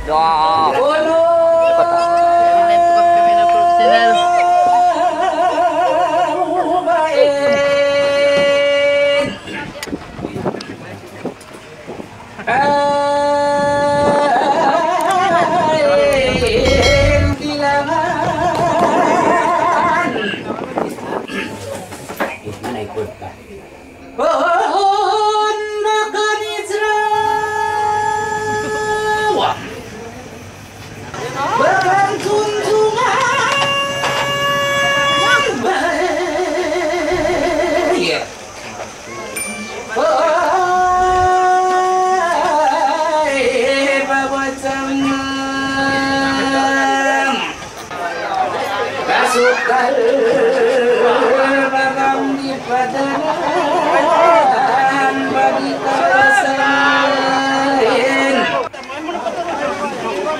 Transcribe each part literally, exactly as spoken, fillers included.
Doa. Mana ikut ka? Pun makan Isra. Wah. Makan tuntungan. Iya. Wah, eh, bawa tangan. Kasukal bagang di padanan bagi kawasain.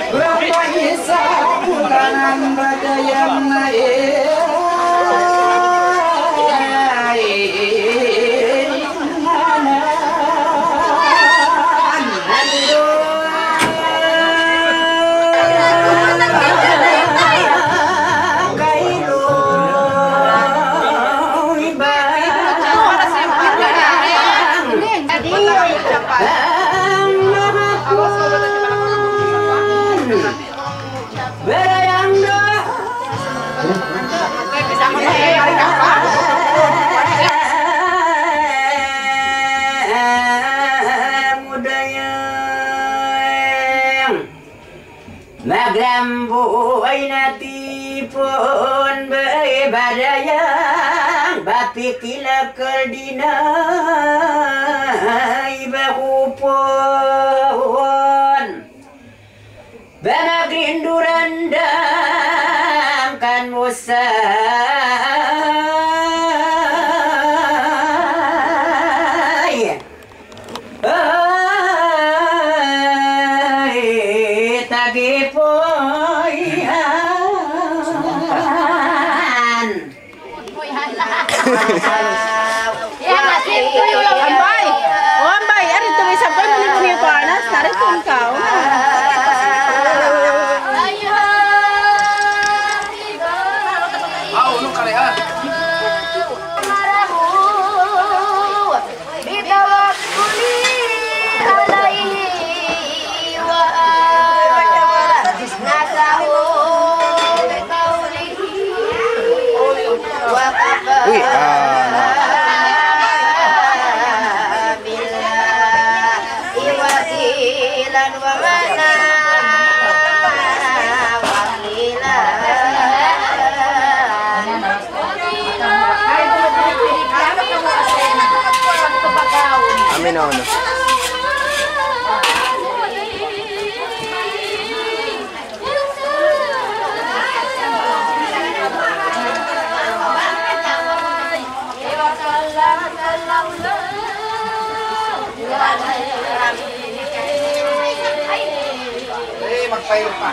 Berapa isa bulanan badayang naik. Maglambu ay natipun bay badayang, bapikil akal dinay bakupun. Bamagrinduran dangkan musay. Ay, tagipuy an. Ambay. O, ambay. Ari tuwi sa' pun muni-muni panas. Nari tun kaw. بتوكلي عليه وأنصحه بقوله وكفى Uy, ah. بالله وكيلا ومناصرا وكيلا. Amin, amin. Eh, magpayo pa.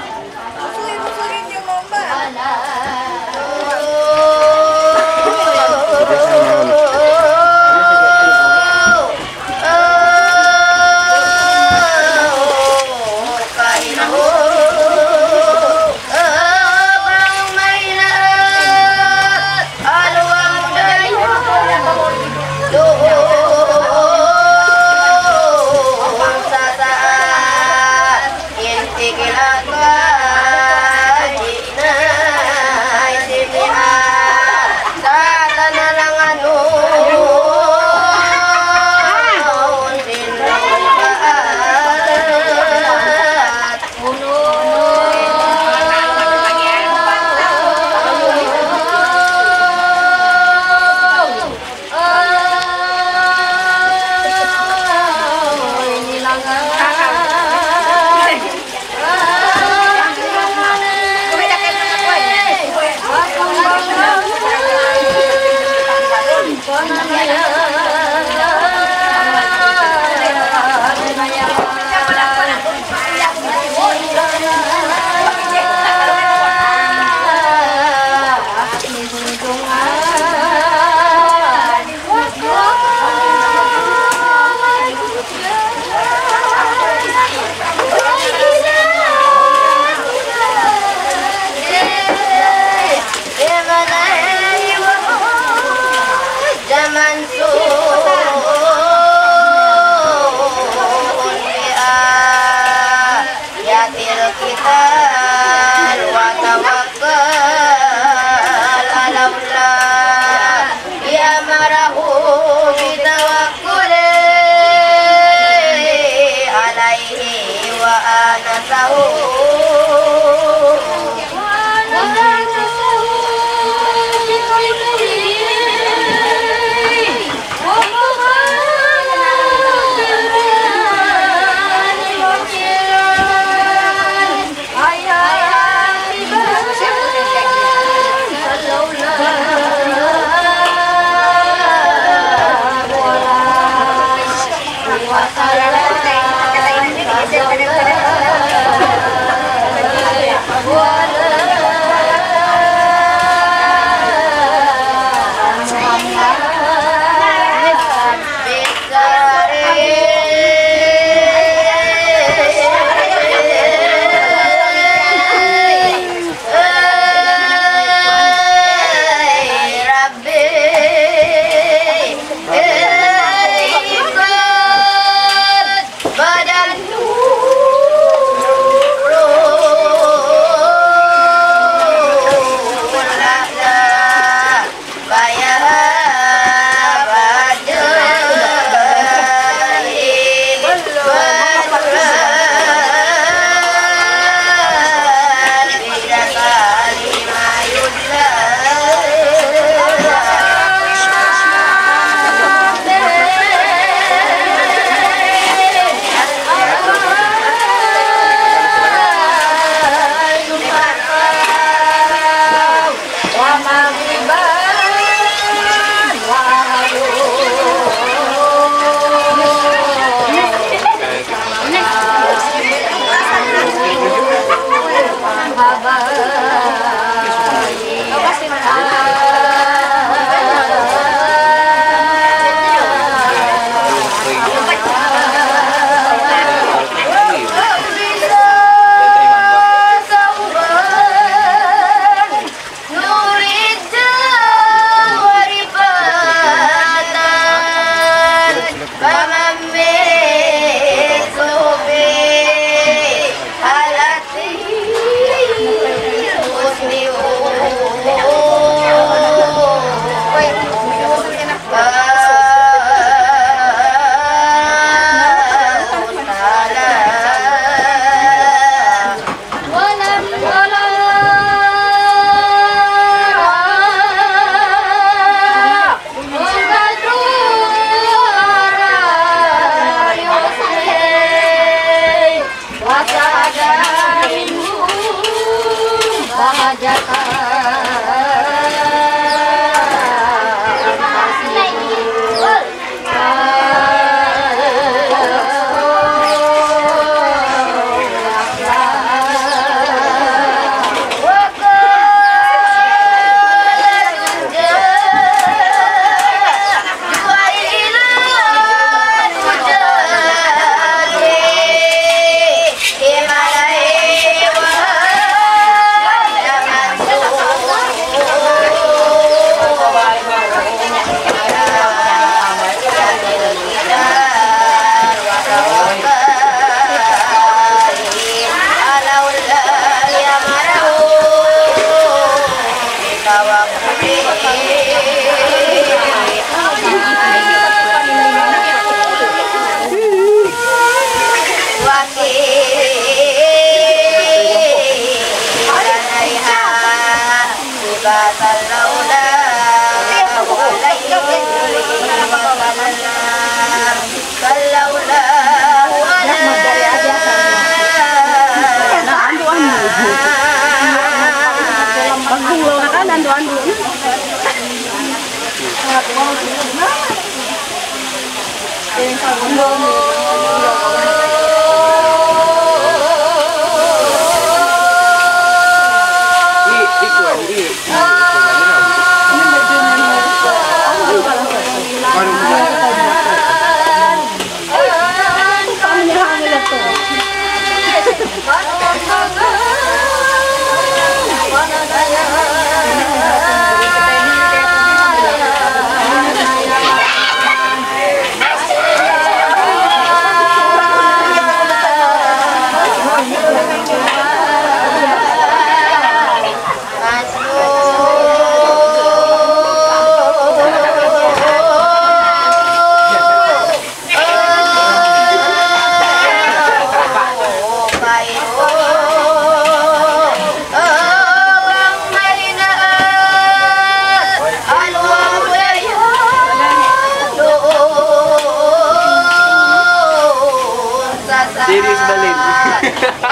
Magbungaw na ka, nandu-andu.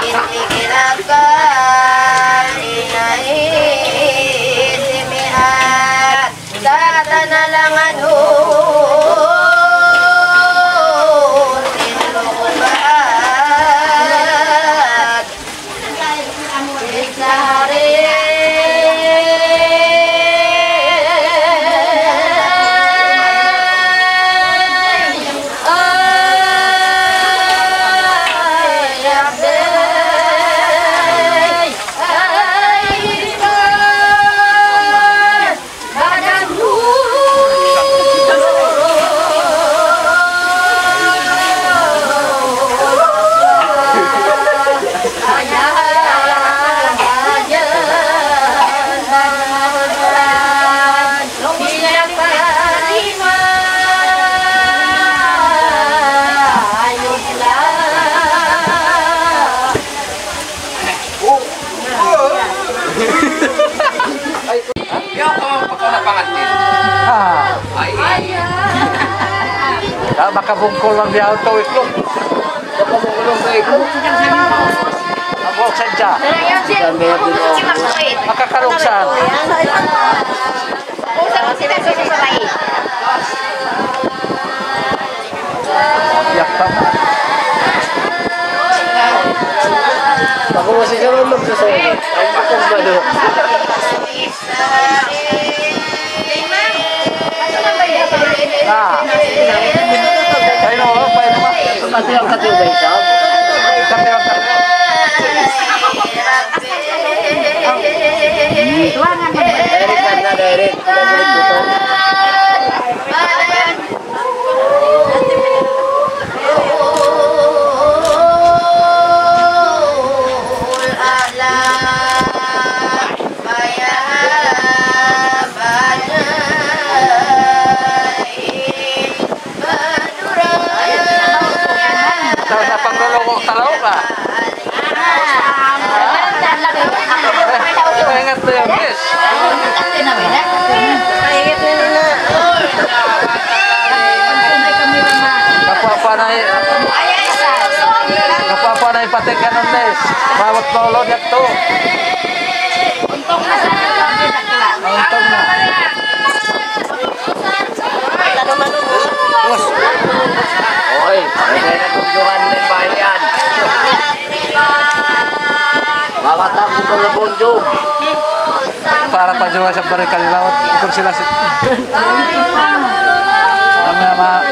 Intikilakal inay simiat. Tatanalangan hu in lubat. Isari. Ay, yaw ka man pa kaw na pangatin. Ah. Ay, ay. Ah, makabungkul lang di auto itlog. Makabungkul lang ba itlog? Ang buhok sadya. Makakarugsan. Yak pa. Ako kasi siya man magsusunod. Ang kapag balo. Ah. Ay, no, pa, no. Kasi ang katiwala isa. Kasi ang katiwala. Direct na, direct. Sa, sa pangloloko, talaw ka. Ingat na yan, miss. Kapwa-kapwa na y-, kapwa-kapwa na ipatik yan, miss. Mawat lolo, diyan to. Untung na. Boss. Oy, may na tunjukan na yung bayan. Mamatang ko na ponjo. Para pa juwa sa barikal lawat, ikon sila si-, ang mga ma-,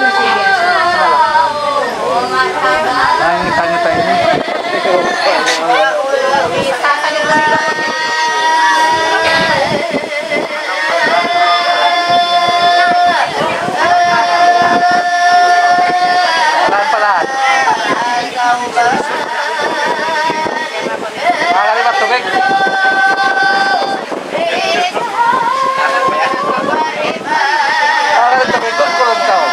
ang tanya-tanya ini. Lahat pa lahat. Mga kalimat, tubig. Mga kalimat, tubig. Kulong tao.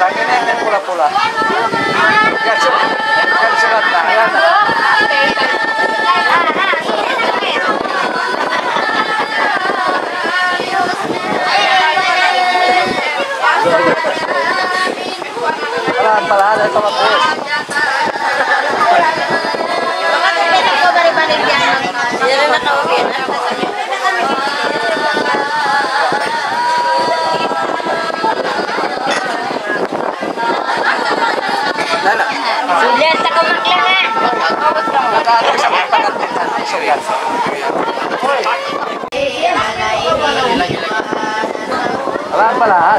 Lagi na yung pula-pula. Yan, su-, yan, sulat na. Ayan na. Wala, wala, wala, ito, boss. Nana. Sudah tak kemaklangan. Nagkano sa mga pangantitan? Sugat. Alam pala, ha?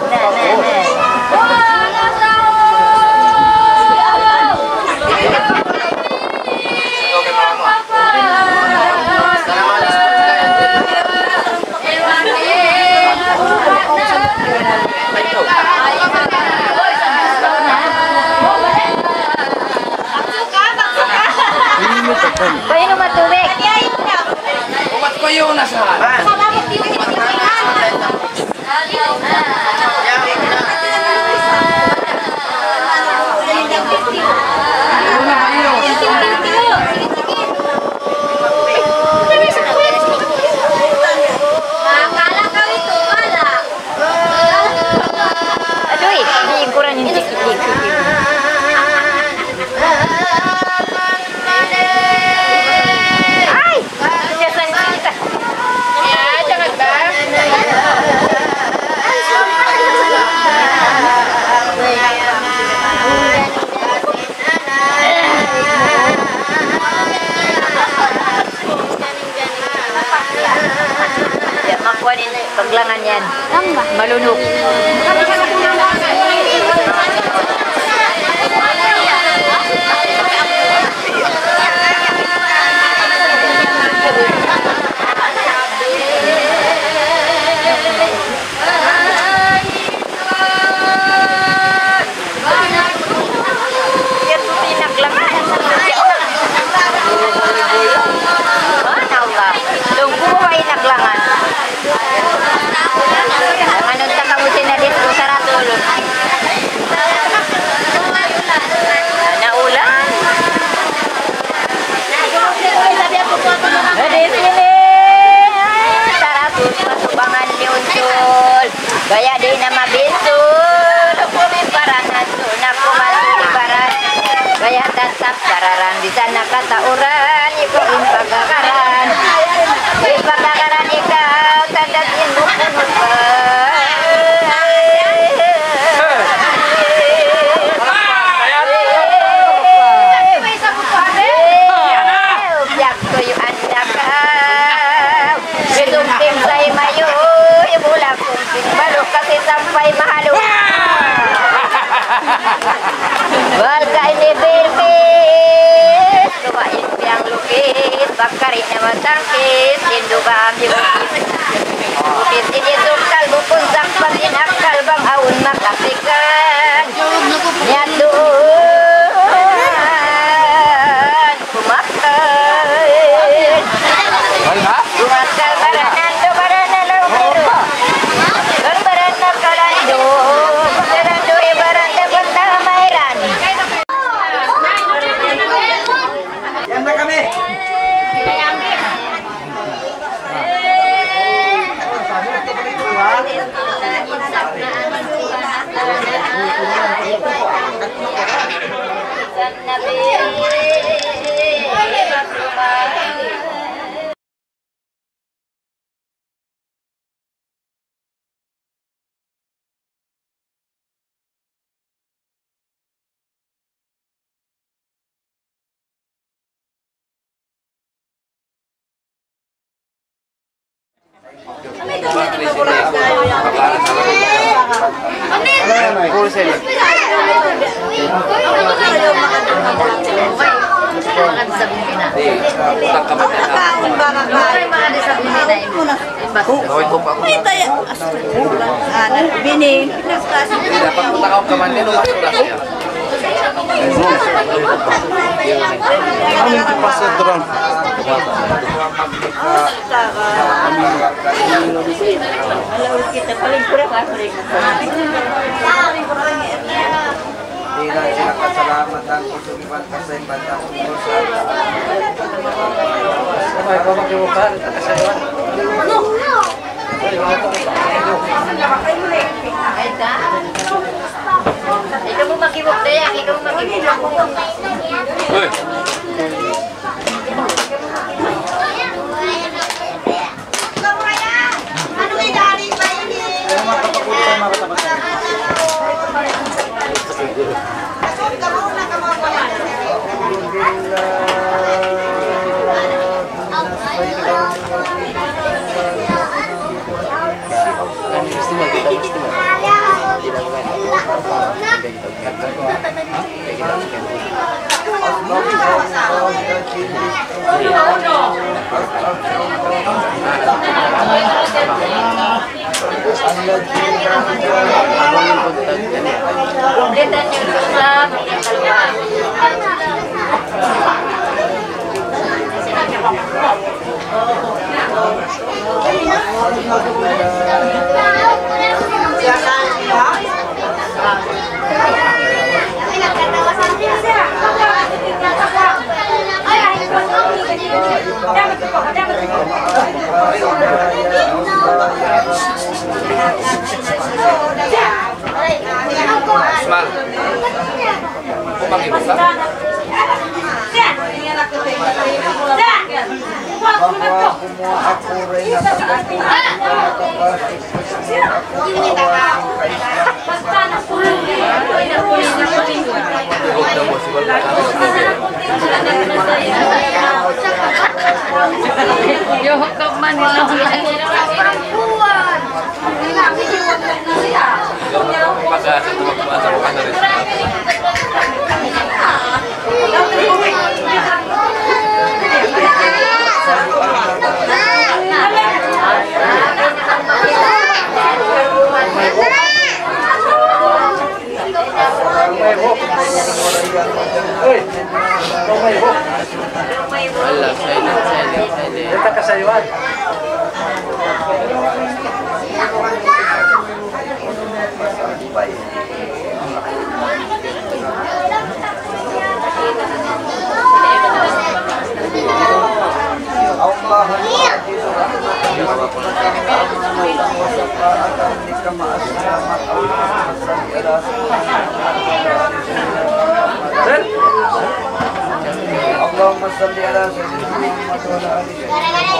Painom tubig. Umat ko yun, nasa. Malunok. Yan, pinaglangan. Subhanallah. Lunggu wa inaglangan. Ang anong takamusin na disco sa ratulon. Naulan. Di sini, saratus pasubangan ni Uncul. Gaya di na mabinsul, kumiparan na suna kumasulibaran. Gaya tatap kararan, di sana katauran, ikaw in pagkakaran. In pagkakaran ikaw, tanda din mo punukan. Biya' tuyuan na kaw. Itong tim sa imayo, yung mula kong tim balok kasi sampay mahalo. Wal ka ini bilbil, luwa in piyang lukis, bakari na matangkis, indo ba ang bibukis? Bukis ini sukal, bukun sakpan in akal, bang aun makasikan. Niya doon. Kumakan. Kumakan, baranan do, baranan do, baranan do, baranan do, baranan do, eh, baranan do, baranan do, eh, baranan do, baranan do. Yan na kami. Bini, pinagkasi. Ano yung pastor doon? Astaga. Alaw kita, paling pura ka, paling. Di na sila kasalamatan, kusugiban, kasayban, tapos. Ano? Ikaw mu maghibuk, Dayak. Ikaw mu maghibuk. Uy. Usman. Kung mag-iba ka? Bahwa kumuha ako rin na Yo, hukom man ito. Allah, silent, silent, silent. Kita kasayuan. اللهم صل على سيدنا محمد وعلى آل سيدنا محمد.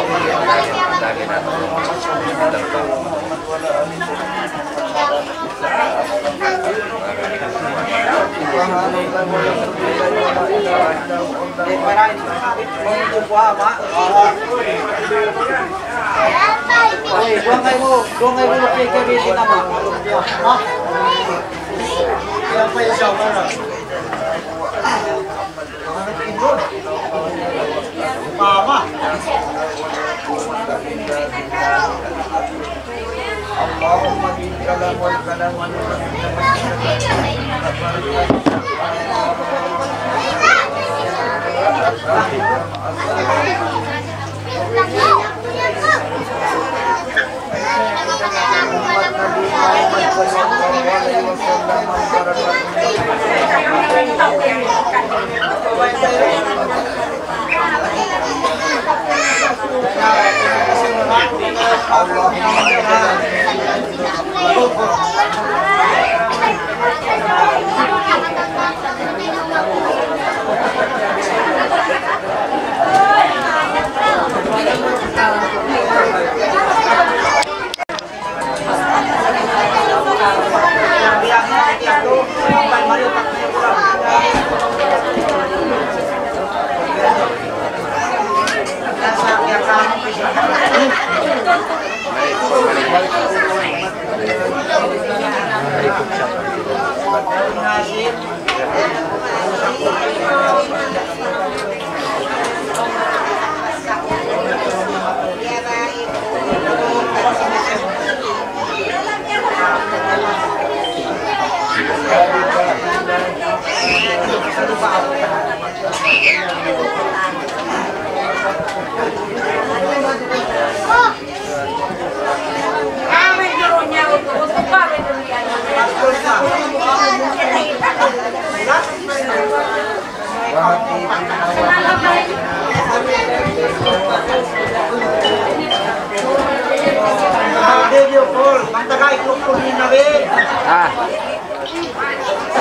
Ah.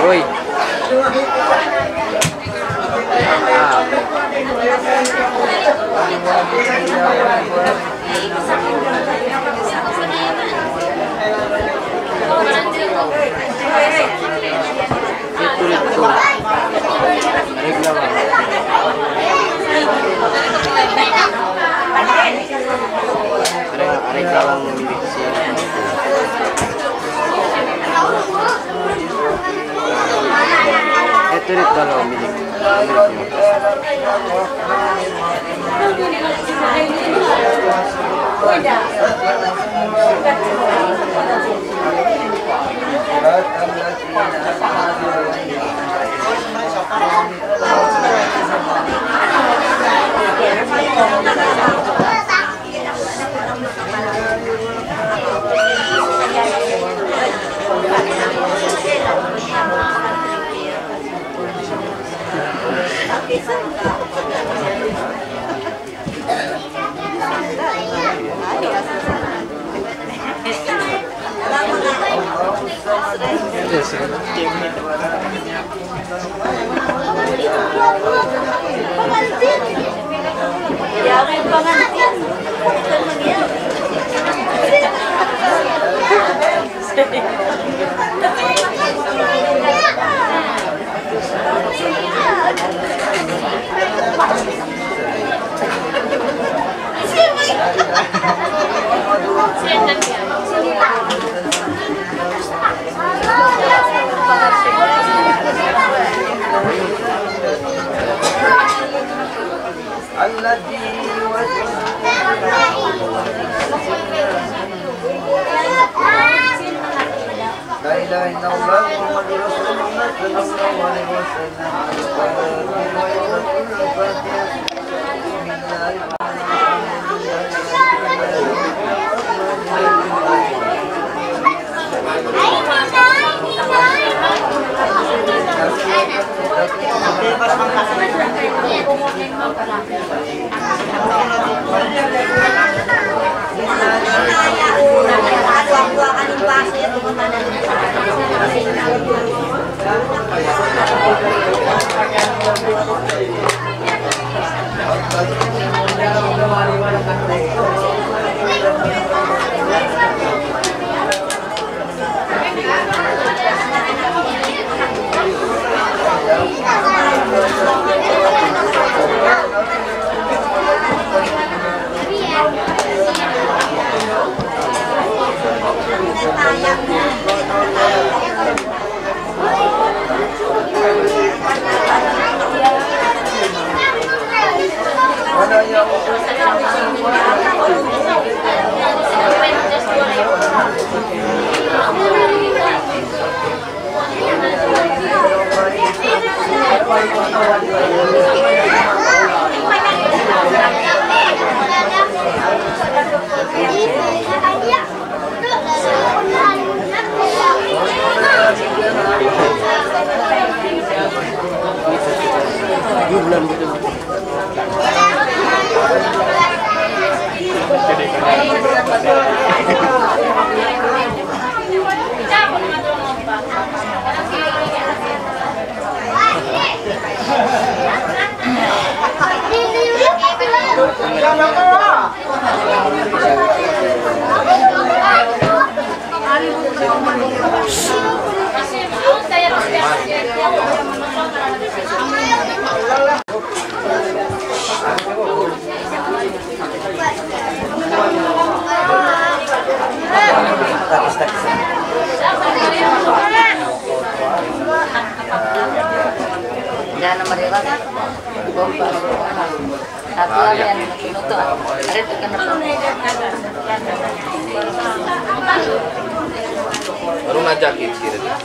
Uy. Ah. Ito, ito. Regla lang. Are, are ka lang, milik siya. Ito rin, dalawa, milik. الذي يوسوس لا إله إلا الله محمد رسول الله صلى الله عليه وسلم. Yan ang mariwas. Bomba. Satu lagi yang minuto. Arit ka na to. Baru na jacket sila.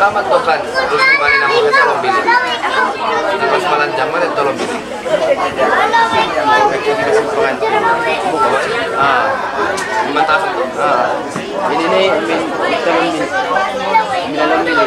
Kamat tukan, terus di mana nama kita lombili? Terus malanjang mana itu lombili? Ah, lima tahun. Ah, ini ni min, minalambili. Minalambili.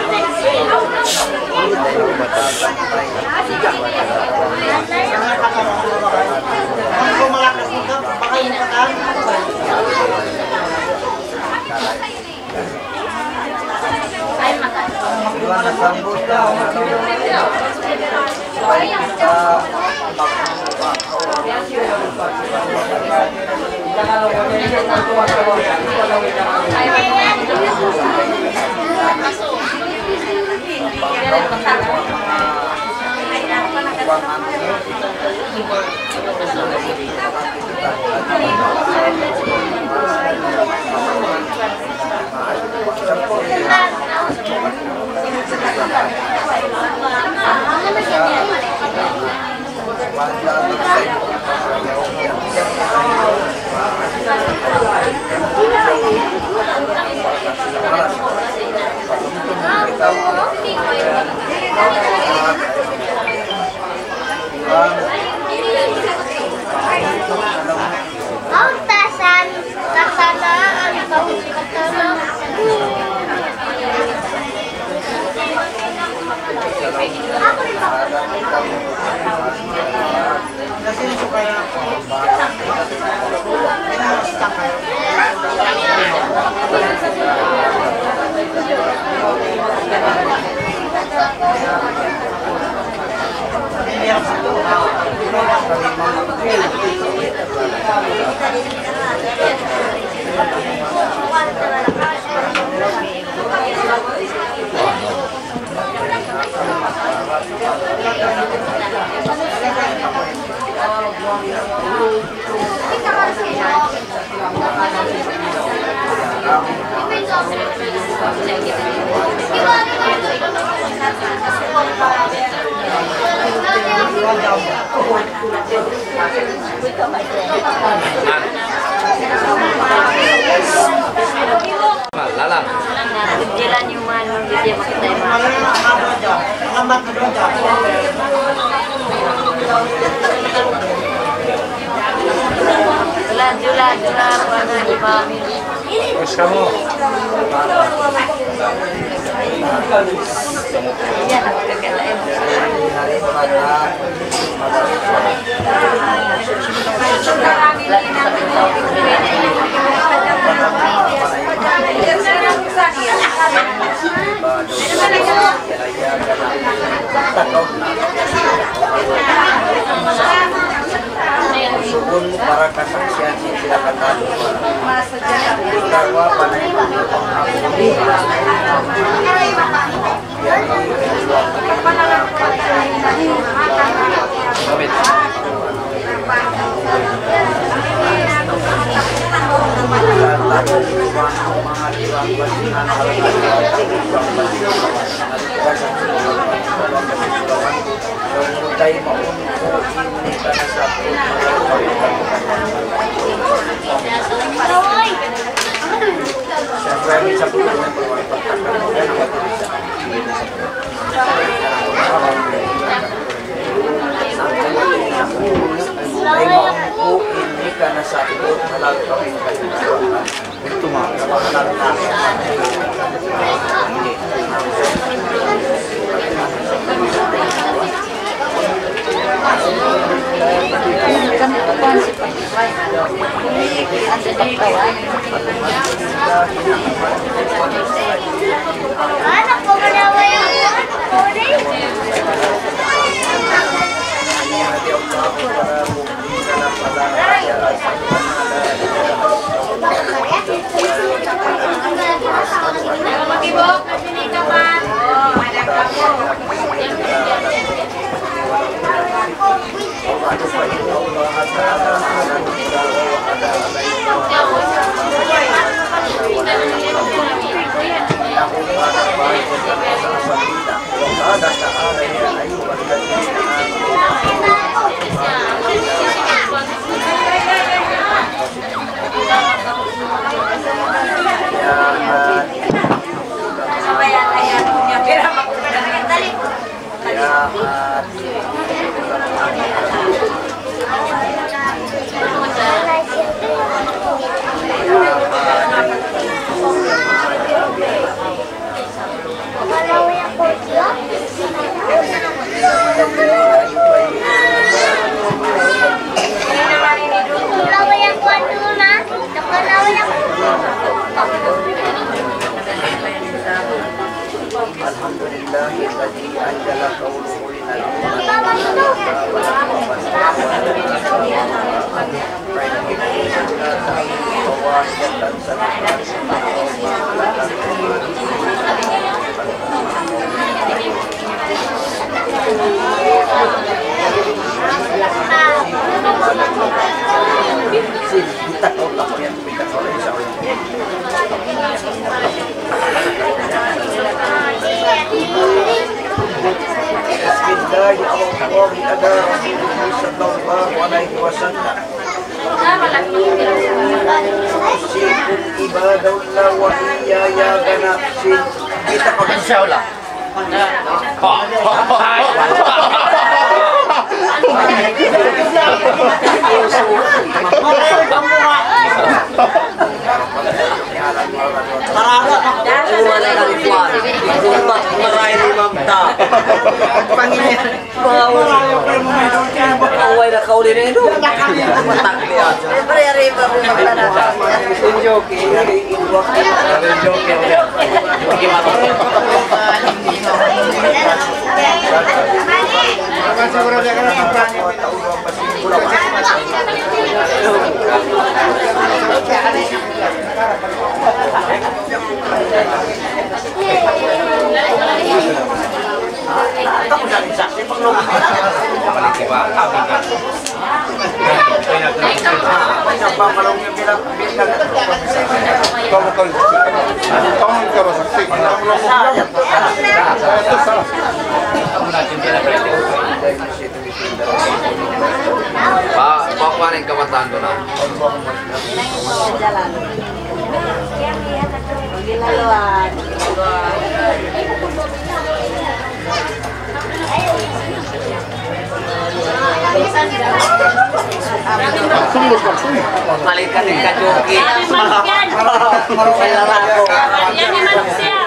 Tasan, tasan, tasan. Lalang. Jalan Yuman, dia makita. Jula, jula, jula, buwan na iba. Terus kamu. Subun para kasaksian sin sila katan. Tagdawa pa na in pangapun. الحمد لله الذي أنزل قوله لنبيه بسم الله الرحمن الرحيم. على رسوله صلى الله عليه وسلم. أوصيكم عباد الله وإياي بنفسي بتقوى الله. Tarada, umana kami kuwan. Rumah marain imam ta. Pangin. Away na kauli na ito. Matak niya. Siyempre, ari ba, ari ba, ari ba. Enjoy, okay. Enjoy, okay. Pa, pa, pa rin kamatando na. Balik ka din ka, Joki. Yan, yan, yan. Yan, yan, yan.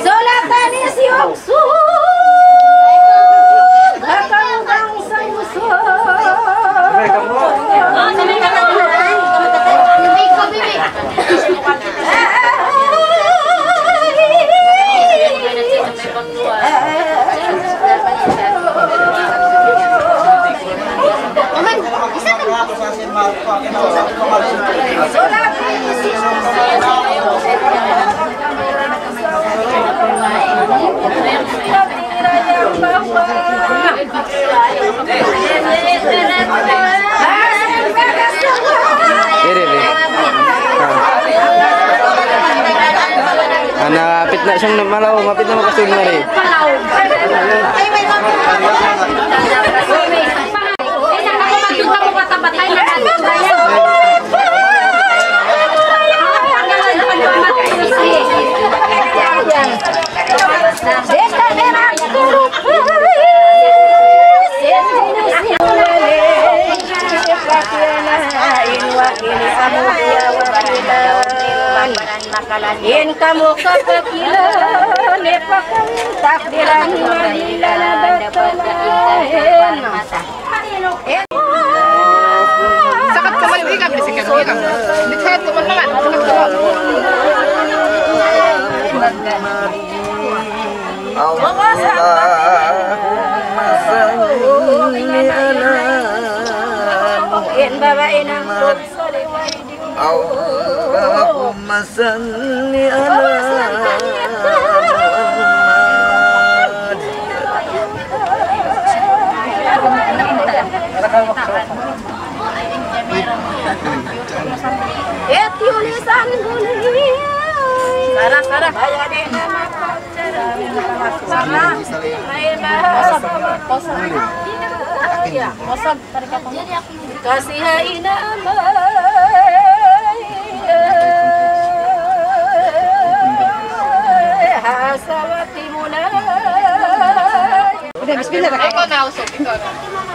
Sulatan isi uksud, hakang bangsa Yusuf. Iri, iri. Ah. Ana, hapit na siyang malaw, hapit na makasunod na rin. In kamu kapakilan, ipakan takdiran manila na batalayan. Sakat ka man, di ka, bisikan, di ka. Di sakat ka man naman, sakat ka man. اللهم صل على In babae na محمد. اللهم صل على محمد. Iti ulisan guli. Sara, sara. Sara. Ay, ma. Posog. Posog. Kasihain amay, ha asawa timunay. Udah, bismillah. Ikaw na, usog, ikaw na.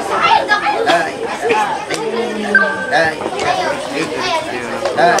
لا إله إلا الله. لا إله إلا الله. لا إله إلا الله.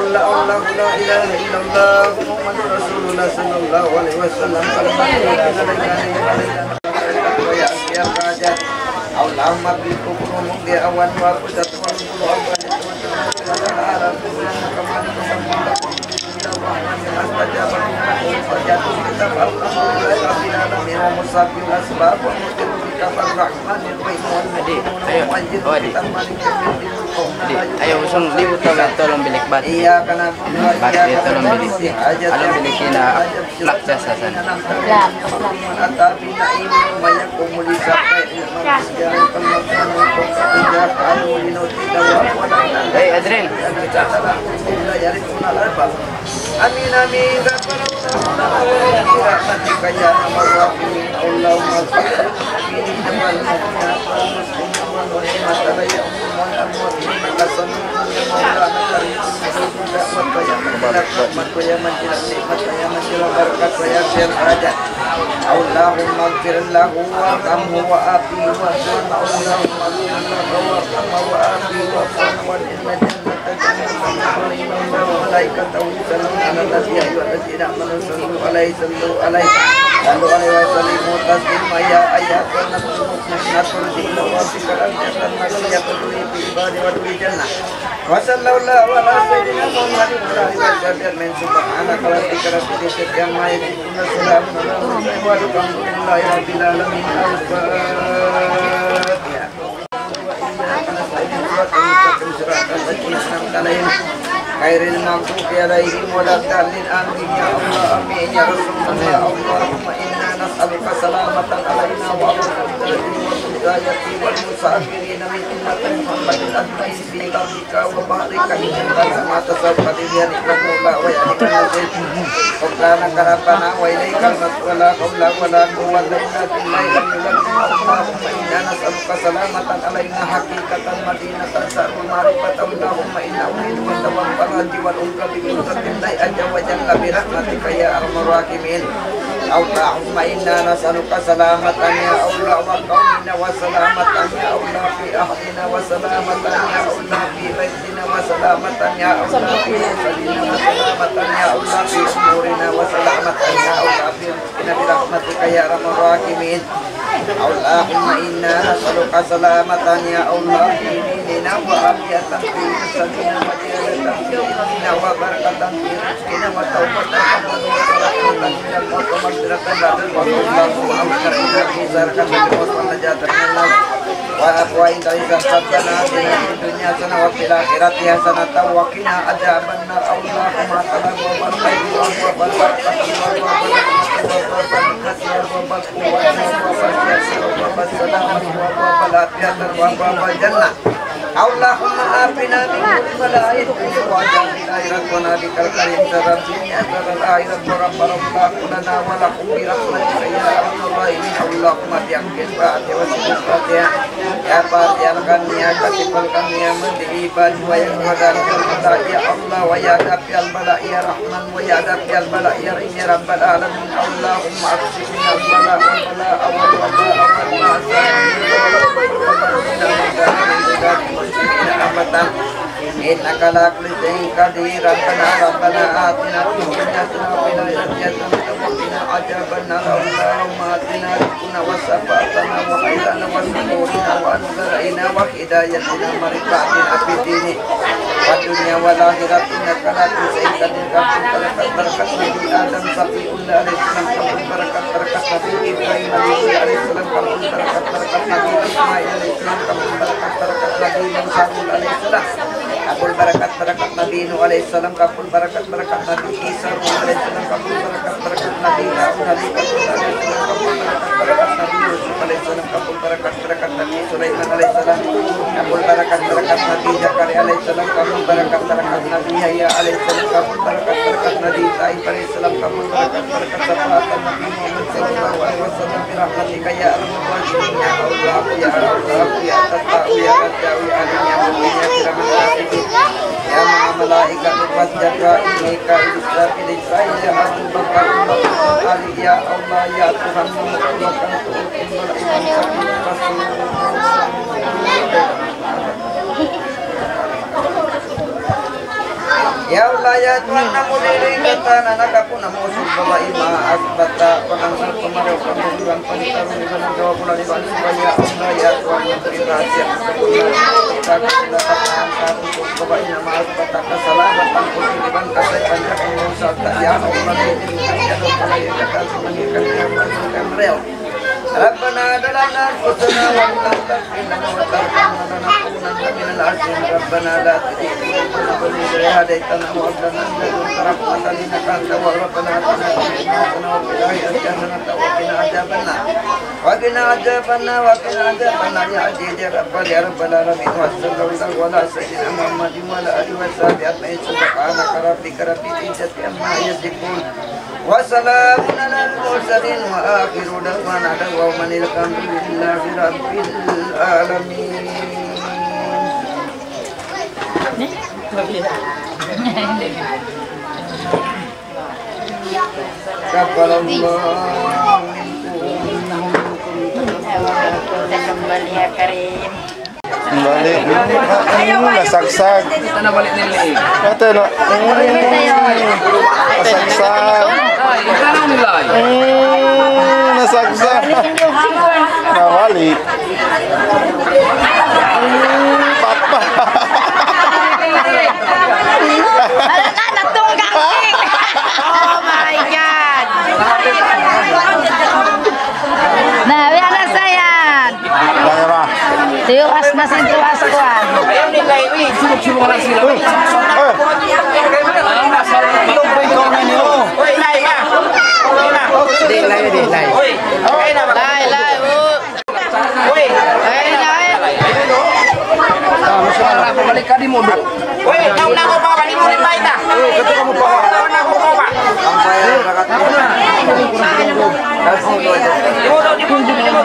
الله، الله، لا إله إلا الله محمد رسول الله صلى الله عليه وسلم. اللهم اغفر لهم بأوان وأبسط وأنفر وأبسط. Adi, ayo, usung liwat tau, tolong bilik bat. Bat, tolong bilik. Alun bilik ina, plak sa sasan. Hey, Adrian. Amin, amin. برحمتك يا أرحم الراحمين. اللهم اغفر للمؤمنين والمؤمنات والمسلمين والمسلمات الأحياء منهم والأموات إنك سميع قريب. يا من تجيب الدعوة ويا من تنزل الرحمة ويا من تنزل النعمة ويا من تنزل البركة ويا ذا الحاجات. اللهم اغفر له وارحمه وعافه واعف عنه. اللهم اغفر له وارحمه وعافه واعف عنه وأدخله الجنة جنة عرضها السماوات والأرض. الملائكة يصلون على النبي يا أيها الذين آمنوا صلوا عليه، صلوا عليه، صلوا عليه وسلموا تسليما. يا أيتها النفس المطمئنة ارجعي إلى ربك راضية مرضية فادخلي في عبادي وادخلي جنتي. وصلى الله على سيدنا محمد وعلى آله وصحبه أجمعين. سبحان ربك رب العزة عما يصفون، وسلام على المرسلين والحمد لله رب العالمين. الفاتحة. صراط المستقيم صراط الذين أنعمت عليهم غير المغضوب عليهم ولا الضالين. آمين. يا الله، آمين. يا رسول الله، اللهم إنا نسألك سلامة علينا وعلى الحجاج والمسافرين من أمة محمد أجمعين في برك وبحرك إنك لا تسع قدير يا نعم المولى ويا نعم النصير. غفرانك ربنا وإليك المصير ولا حول ولا قوة إلا بالله العلي العظيم. اللهم إنا نسألك سلامة علينا حقيقة مدينة سر معرفة. اللهم إنا نريد أن تتوفى الحج والعمرة بإذن الله عز وجل برحمتك يا أرحم الراحمين. اللهم إنا نسألك سلامة يا الله وقومنا وسلامة يا الله في أهلنا وسلامة يا الله في بيتنا وسلامة يا الله في أسرنا وسلامة يا الله في أمورنا وسلامة يا الله في رزقنا برحمتك يا أرحم الراحمين. اللهم إنا نسألك سلامة يا الله في ديننا وعافية في جسدنا وزيادة في علمنا وبركة في رزقنا وتوبة قبل الموت ورحمة عند الموت ومغفرة بعد الموت. اللهم أوفقنا في سالك الخير ونجاة من النار. وأقوى عند عزة ربنا آتنا في الدنيا حسنة وفي الآخرة حسنة وقنا عذاب النار. اللهم صل وسلم وبارك وسلم وبارك وسلم وبارك وسلم وبارك وسلم وبارك وسلم وبارك وسلم. اللهم عافنا من كل بلاء الدنيا وعذاب الآخرة ونبيك الكريم شر الدنيا شر الآخرة ورب ربنا ولكم برحمتك يا أرحم الراحمين. اللهم بحق الفاتحة وسر الفاتحة يا فارج الغم يا كاشف الغم يا مذهب الهم ويا قاضي القضاء يا الله ويا دافع البلاء يا رحمن ويا دافع البلاء يا رحيم يا رب العالمين. اللهم أكشف عنا البلاء والبلاء والوباء والمأساة والمأساة والمأساة والمأساة والمأساة والمأساة والمأساة والمأساة إنك على كل شيء قدير. ربنا، ربنا آتنا في الدنيا حسنة وفي الآخرة حسنة وقنا عذاب النار. اللهم آتنا رزقنا وشفاعتنا وخيرنا وسحورنا وأنصرنا وهدايتنا ورفعتنا في الدين والدنيا والآخرة إنك على كل شيء قدير. رب بركة، بركة نبي آدم صفي الله عليه السلام، قبول بركة، بركة نبي إبراهيم عليه السلام، قبول بركة، بركة نبي إسماعيل عليه السلام، قبول بركة، بركة نبي موسى عليه السلام. قبول بركة بركة نبي نوح عليه السلام، قبول بركة بركة نبي عيسى روح عليه السلام، قبول بركة بركة نبي داود عليه السلام، قبول بركة بركة نبي يوسف عليه السلام، قبول بركة بركة نبي سليمان عليه السلام، قبول بركة بركة نبي زكريا عليه السلام، قبول بركة بركة نبي يحيى عليه السلام، قبول بركة بركة نبي طاهر عليه السلام، قبول بركة بركة شفاعة نبي محمد صلى الله عليه وسلم برحمتك يا أرحم الراحمين يا الله يا رزاق يا فتاح يا رزاق يا عليم يا مؤمن يا كرام الكاتبين يا مع ملائكة القدس جبرائيل ميكائيل إسرافيل إسرائيل يا أبو بكر عمر علي يا الله يا تهمنا مكان تؤكل والإمام سبيل الرسول. Ya Allah, ya Tuhan, namu diri kata na nakapuna musul bawa ima asbata pangansal pamaraw pambulan panitaru iban jawa bulan iban subay ya Allah, ya Tuhan, namu diri rahasia kita kita kita kita kita bawa ima asbata kasalamatan putin iban kasay panjak musul ya Allah, ya Tuhan, ya Tuhan, ya Tuhan, ya Tuhan, ya Tuhan, ya Tuhan, ربنا ظلمنا أنفسنا وإن لم تغفر لنا وترحمنا لنكونن من الخاسرين. ربنا لا تزغ قلوبنا بعد إذ هديتنا وهب لنا من لدنك رحمة إنك أنت الوهاب. ربنا آتنا في الدنيا حسنة وفي الآخرة حسنة وقنا عذاب النار. وقنا عذاب النار، وقنا عذاب النار، يا عزيز يا غفار يا رب العالمين. وصلى الله على سيدنا محمد وعلى آله وصحبه أجمعين. سبحان ربك رب العزة عما يصفون. وسلام على المرسلين وآخر دعوانا دعواهم أن الحمد لله رب العالمين. تقبل الله منكم. تقبل يا كريم. Balik. Hmm, nasagsak. Ate, no? Hmm, nasagsak. Hmm, nasagsak. Nawali. Hmm, papa. Wala na, natunggang. Oh my God. Na, wala na sa yan. Kaya ba? Tiwas na sin tiwas kuwan. Uy! Uy! Di, layo, di, layo. Layo, layo. Uy! Ay, layo. Ah, masya Allah. Balik ka di mo, do. Uy, nauna ko pa, balik mo rin, baita. Uy, kato ka mo pa. Nauna ko pa. Di mo, do, di mo, di mo.